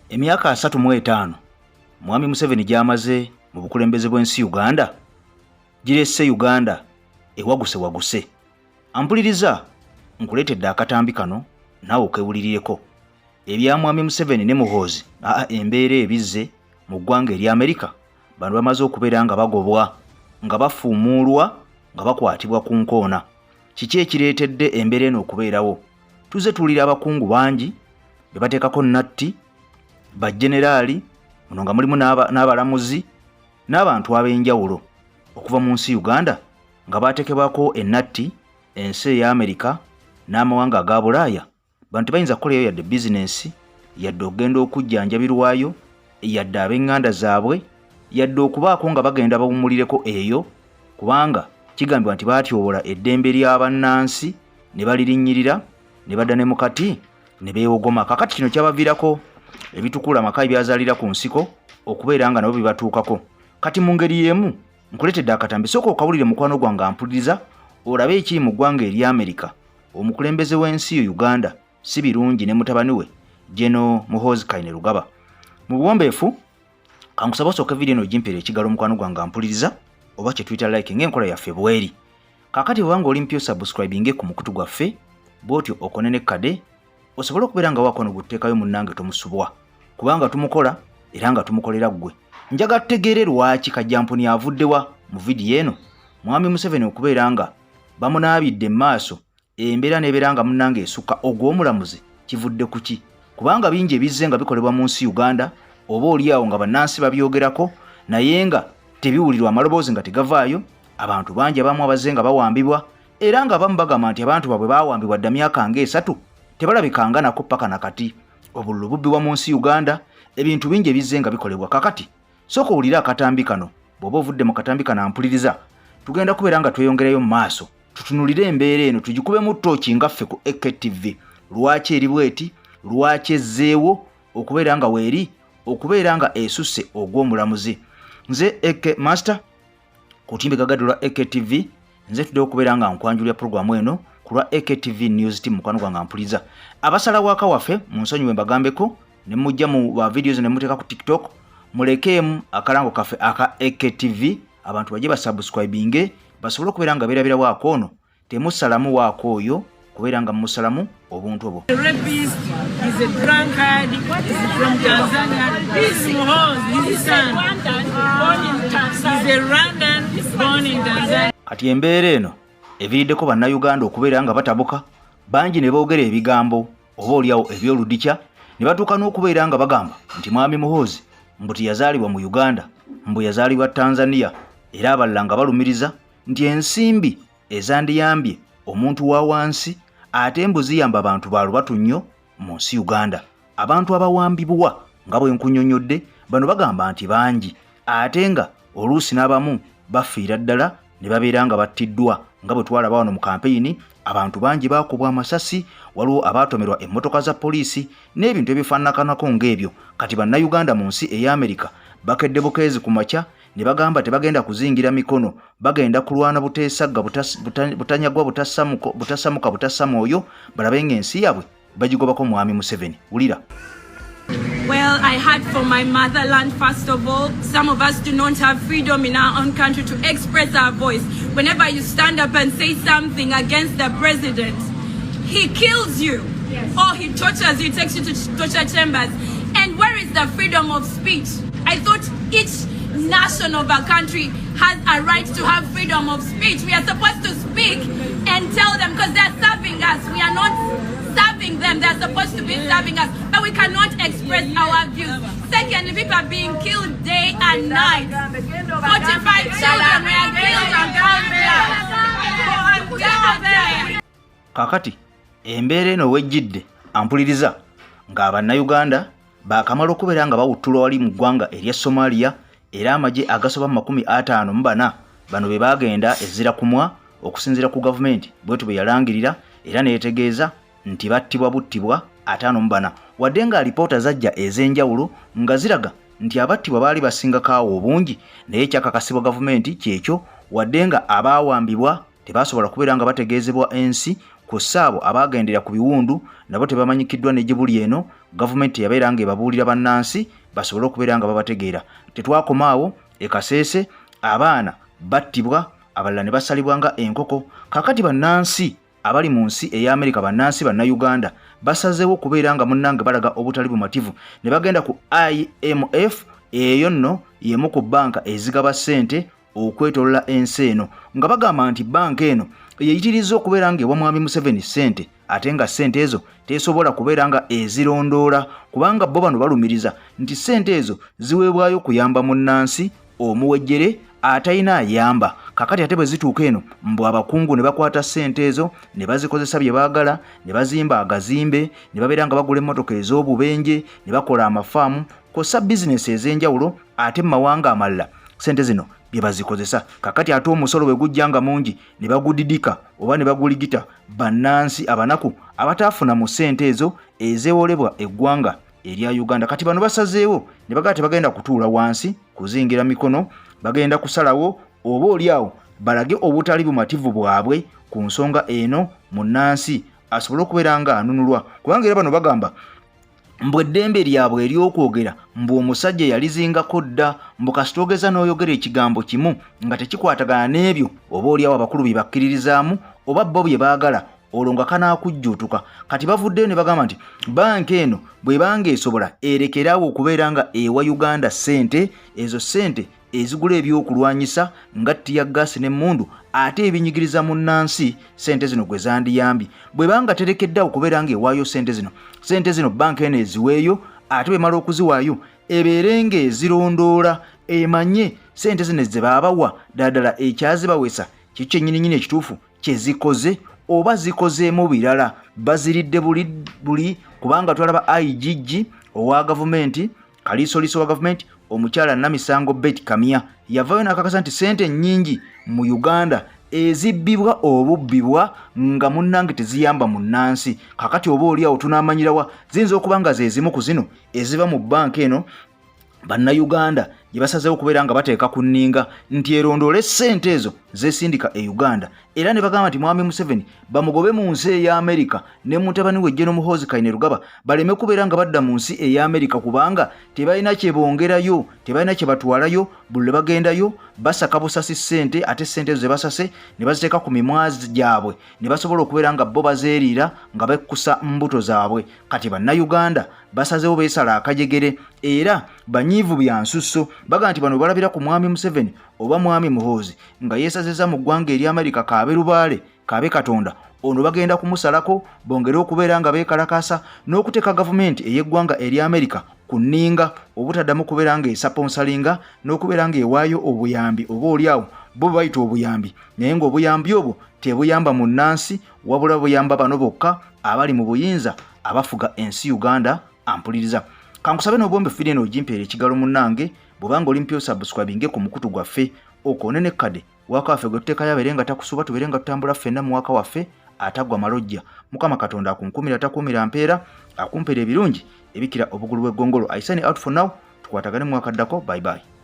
Emyaka 35 Mwami Museveni gy'amaze mu bukulembeze bw'ensi Uganda giresse Uganda ewaguse waguse. Ampuliriza, nkuleetedde akatambi kano naawe okewulirireko ebya Mwami Museveni ne Muhoozi. Aa, embeera ebizze mu ggwanga erya Amerika, bano bamaze okubeera nga bagobwa, nga bafuumuulwa, nga bakwatibwa ku nkoona. Kiki ekireetedde embeera eno okubeerawo? Tuzze tuwulira abakungu bangi be bateekako natti, bajeneraali muno nga mulimu n'abalamuzi n'abantu ab'enjawulo okuva mu nsi Uganda nga baatekebwako ennatti ensi eya Amerika n'amawanga aga Bulaaya. Bano tebayinza kukolayo yadde bizinensi, yadde okugenda okujjanjabirwayo, yadde ab'eŋŋanda zaabwe, yadde okubaako nga bagenda bawummulireko eyo, kubanga kigambibwa nti baatyoboola eddembe lya bannansi ne balirinnyirira ne badda ne mu kati ne beewogoma. Kakati kino kyabaviirako ebitukula amaka ebyazaalira ku nsiko okubeera nga nabo bibatuukako. Kati mu ngeri y'emu nkuleetedde akatambi, sooka okawulire mukwano gwange ampuliriza, olabe ekiri mu ggwanga erya Amerika. Omukulembeze w'ensi yo Uganda si birungi ne mutabani we General Muhoozi Kainerugaba. Mu buwombeefu kankusaba osooke vidiyo eno ogimpeera ekigalo mukwano gwange ampuliriza, oba kye tuyita like ng'enkola yaffe bweri. Kaakati bw'oba ng'oli mpya osubscribinge ku mukutu gwaffe, bw'otyo okone ne kade osobole okubeera nga wakono guteekayo munnange tomusubwa, kubanga tumukola era nga tumukolera ggwe. Njagala tutegeere lwaki Kajjampuni avuddewa mu vidiyo eno Mwami Museveni okubeera nga bamunaabidde mu maaso, embeera n'ebeera nga munnange esukka ogw'omulamuzi. Kivudde ku ki? Kubanga bingi ebizze nga bikolebwa mu nsi Uganda, oba oli awo nga bannansi babyogerako naye nga tebiwulirwa, amaloboozi nga tegavaayo. Abantu bangi abamu abazze nga bawambibwa, era nga abamu bagamba nti abantu baabwe baawambibwa dda myaka ng'esatu, tebalabikanga nako paka nakati. Obululu bubbibwa mu nsi Uganda, ebintu bingi ebizze nga bikolebwa. Kakati sooka owulire akatambi kano. Bw'oba ovudde mu katambi kano ampuliriza, tugenda kubeera nga tweyongerayo mu maaso, tutunulire embeera eno, tugikubemu ttooki nga ffe ku AKTV. Lwaki eri bweti? Lwaki ezzeewo okubeera nga weeri, okubeera nga esusse ogw'omulamuzi? Nze AK Master ku timbe gagadde lwa AKTV, nze tuddewo okubeera nga nkwanjulira puroguramu eno ku lwa AKTV News Team. Mukwano gwange ampuliza, abasala waaka waffe munsonyiwe mbagambeko ne mujja mu ba videos ne muteeka ku TikTok, mulekeemu akalango kaffe aka AKTV, abantu bajje basubscribinge basobole okubeera nga beerabira waako ono. Temusalamu waako oyo kubeera nga musalamu obuntu obwo. Rapist, he's a drunkard, he's from Tanzania. He's Muhoozi, his son. He's a Rwandan born in Tanzania. Kati embeera eno eviiriddeko bannayuganda okubeera nga batabuka bangi ne boogera ebigambo oba oliawo eby'oludikya, ne batuuka n'okubeera nga bagamba nti Mwami Muhoozi mbu teyazaalibwa mu Uganda, mbu yazaalibwa Tanzania, era abalala nga balumiriza nti ensimbi ezandiyambye omuntu wa wansi ate mbu ziyamba abantu ba lubatu nnyo mu nsi Uganda. Abantu abawambibwa nga bwe nkunnyonnyodde bano bagamba nti bangi, ate nga oluusi n'abamu bafiira ddala ne babeera nga battiddwa, nga bwe twalaba wano mu kampeyini abantu bangi baakubwa amasasi, waliwo abaatomerwa emmotoka za poliisi n'ebintu ebifaanakanako ng'ebyo. Kati bannayuganda mu nsi ey'Amerika bakedde bukeezi ku makya ne bagamba tebagenda kuzingira mikono, bagenda kulwana buteesagga, butanyagwa, butasamuka, butassa mwoyo, balabe ng'ensi yaabwe bagigobako Mwami Museveni. Wulira. Well, I heard for my motherland, first of all. Some of us do not have freedom in our own country to express our voice. Whenever you stand up and say something against the president, he kills you. Or he tortures you, takes you to torture chambers. And where is the freedom of speech? I thought each nation of a country has a right to have freedom of speech. We are supposed to speak and tell them because they're serving us. We are not serving them. They're supposed to be serving us. But we cannot express our views. Secondly, people are being killed day and night. 45 children were killed on cold blood. Kakati embeera eno wejjidde ampuliriza ng'abannayuganda baakamala okubeera nga bawuttulwa wali mu ggwanga erya Somalia, era amagye agasoba mu 54 bano be baagenda ezira kumwa okusinziira ku gavumenti bwetu bwe yalangirira, era neetegeeza nti battibwa buttibwa 54, wadde nga alipoota zajja ez'enjawulo nga ziraga nti abattibwa baali basingako awo obungi, naye kyakakasibwa gavumenti kyekyo, wadde nga abaawambibwa tebasobola kubeera nga bategeezebwa ensi, ku ssaabo abaagendera ku biwundu nabo tebamanyikiddwa ne gye buli eno. Gavumenti teyabeera nga ebabuulira bannansi basobole okubeera nga babategeera. Tetwakoma awo, e Kasese abaana battibwa, abalala ne basalibwa nga enkoko. Kakati bannansi abali mu nsi eya Amerika, bannansi Bannayuganda basazeewo okubeera nga munnange balaga obutali bumativu ne bagenda ku IMF. Eyo nno y'emu ku bbanka ezigaba ssente okwetolola ensi eno, nga bagamba nti bbanka eno yeyitirizza okubeera nga ewa Mwami Museveni ssente, ate nga ssente ezo tesobola kubeera nga ezirondoola, kubanga bo bano balumiriza nti ssente ezo ziweebwayo kuyamba munnansi omuwejjere atalina ayamba. Kakati ate bwe zituuka eno, mbu abakungu ne bakwata ssente ezo ne bazikozesa bye baagala, ne bazimba agazimbe, ne babeera nga bagula emmotoka ez'obubenje, ne bakola amafaamu kw'ossa bizinesi ez'enjawulo, ate mu mawanga amalala ssente zino bye bazikozesa. Kakati ate omusolo bwe gujja nga mungi, ne bagudidika oba ne baguligita bannansi abanaku abataafuna mu ssente ezo ezeewolebwa eggwanga erya Uganda. Kati bano basazeewo ne bagamba tebagenda kutuula wansi kuzingira mikono, bagenda kusalawo oba oli awo balage obutali bumativu bwabwe ku nsonga eno, munnansi asobole okubeera nga anunulwa, kubanga era bano bagamba mbu eddembe lyabwe ery'okwogera mbu omusajja yalizingako dda, mbu kasita ogeza n'oyogera ekigambo kimu nga tekikwatagana n'ebyo oba oliawo abakulu bye bakkiririzaamu oba bo bye baagala, olwo nga kanaakujjuutuka. Kati bavuddeyo ne bagamba nti banka eno bw'ebanga esobola erekeraawo okubeera nga ewa Uganda ssente ezo, ssente ezigula ebyokulwanyisa nga ttiya gaasi n'emmundu ate ebinyigiriza munnansi, ssente zino gwe zandiyambye. Bw'ebanga terekeddeawo okubeera nga ewaayo ssente zino, ssente zino banka eno eziweeyo, ate bwemala okuziwaayo ebeere ng'ezirondoola, emanye ssente zino ze baabawa ddala ekyazibawesa kiki kyennyininyini ekituufu kye zikoze, oba zikozeemu birala, baziridde buli buli. Kubanga twalaba IGG owa gavumenti, kaliisoliiso wa gavumenti, omukyala Namisango Beti Kamya, yavaayo n'akakasa nti ssente nnyingi mu Uganda ezibbibwa obubbibwa nga munnange teziyamba munnansi. Kakati oba oli awo tunaamanyirawa? Ziyinza okuba nga ze zimu ku zino eziva mu bbanka eno Bannayuganda gye basazeewo okubeera nga bateeka ku nninga nti erondoole ssente ezo zesindika e Uganda, era ne bagamba nti Mwami Museveni bamugobe mu nsi eya Amerika ne mutabani we General Muhoozi Kainerugaba baleme kubeera nga badda mu nsi eya Amerika, kubanga tebalina kye bongerayo, tebalina kye batwalayo. Buli lwe bagendayo basaka busasi ssente, ate ssente ezo ze basase ne baziteeka ku mimwa gyabwe ne basobola okubeera nga bo bazeeriira nga bekkusa mbuto zaabwe. Kati Bannayuganda basazeewo beesala akajegere era banyiivu bya nsusso. Bagamba nti bano balabira ku Mwami Museveni oba Mwami Muhoozi nga yeesazizza mu ggwanga erya Amerika, kaabe lubaale kaabe Katonda, ono bagenda kumusalako bongere okubeera nga beekalakaasa n'okuteeka gavumenti ey'eggwanga erya Amerika ku nninga obutaddamu kubeera ng'esaponsalinga n'okubeera ng'ewaayo obuyambi, oba oli awo bo bwe bayita obuyambi, naye ng'obuyambi obwo tebuyamba munnansi, wabula buyamba bano bokka abali mu buyinza abafuga ensi Uganda. Ampuliriza, kankusabe n'obwombe firi eno ogimpeera ekigalo munnange. Bw'obanga oli mpya, osubscribinge ku mukutu gwaffe, okoone ne kade waka waffe gwe tuteekayo abeere nga takusuba, tubeere nga tutambula ffenna mu waka waffe ataggwa malojja. Mukama Katonda akunkumira atakuumira mpeera, akumpeera ebirungi ebikira obugulu bw'eggongolo. I sign out for now, tukwatagane mu mwaka ddako. Bye bye.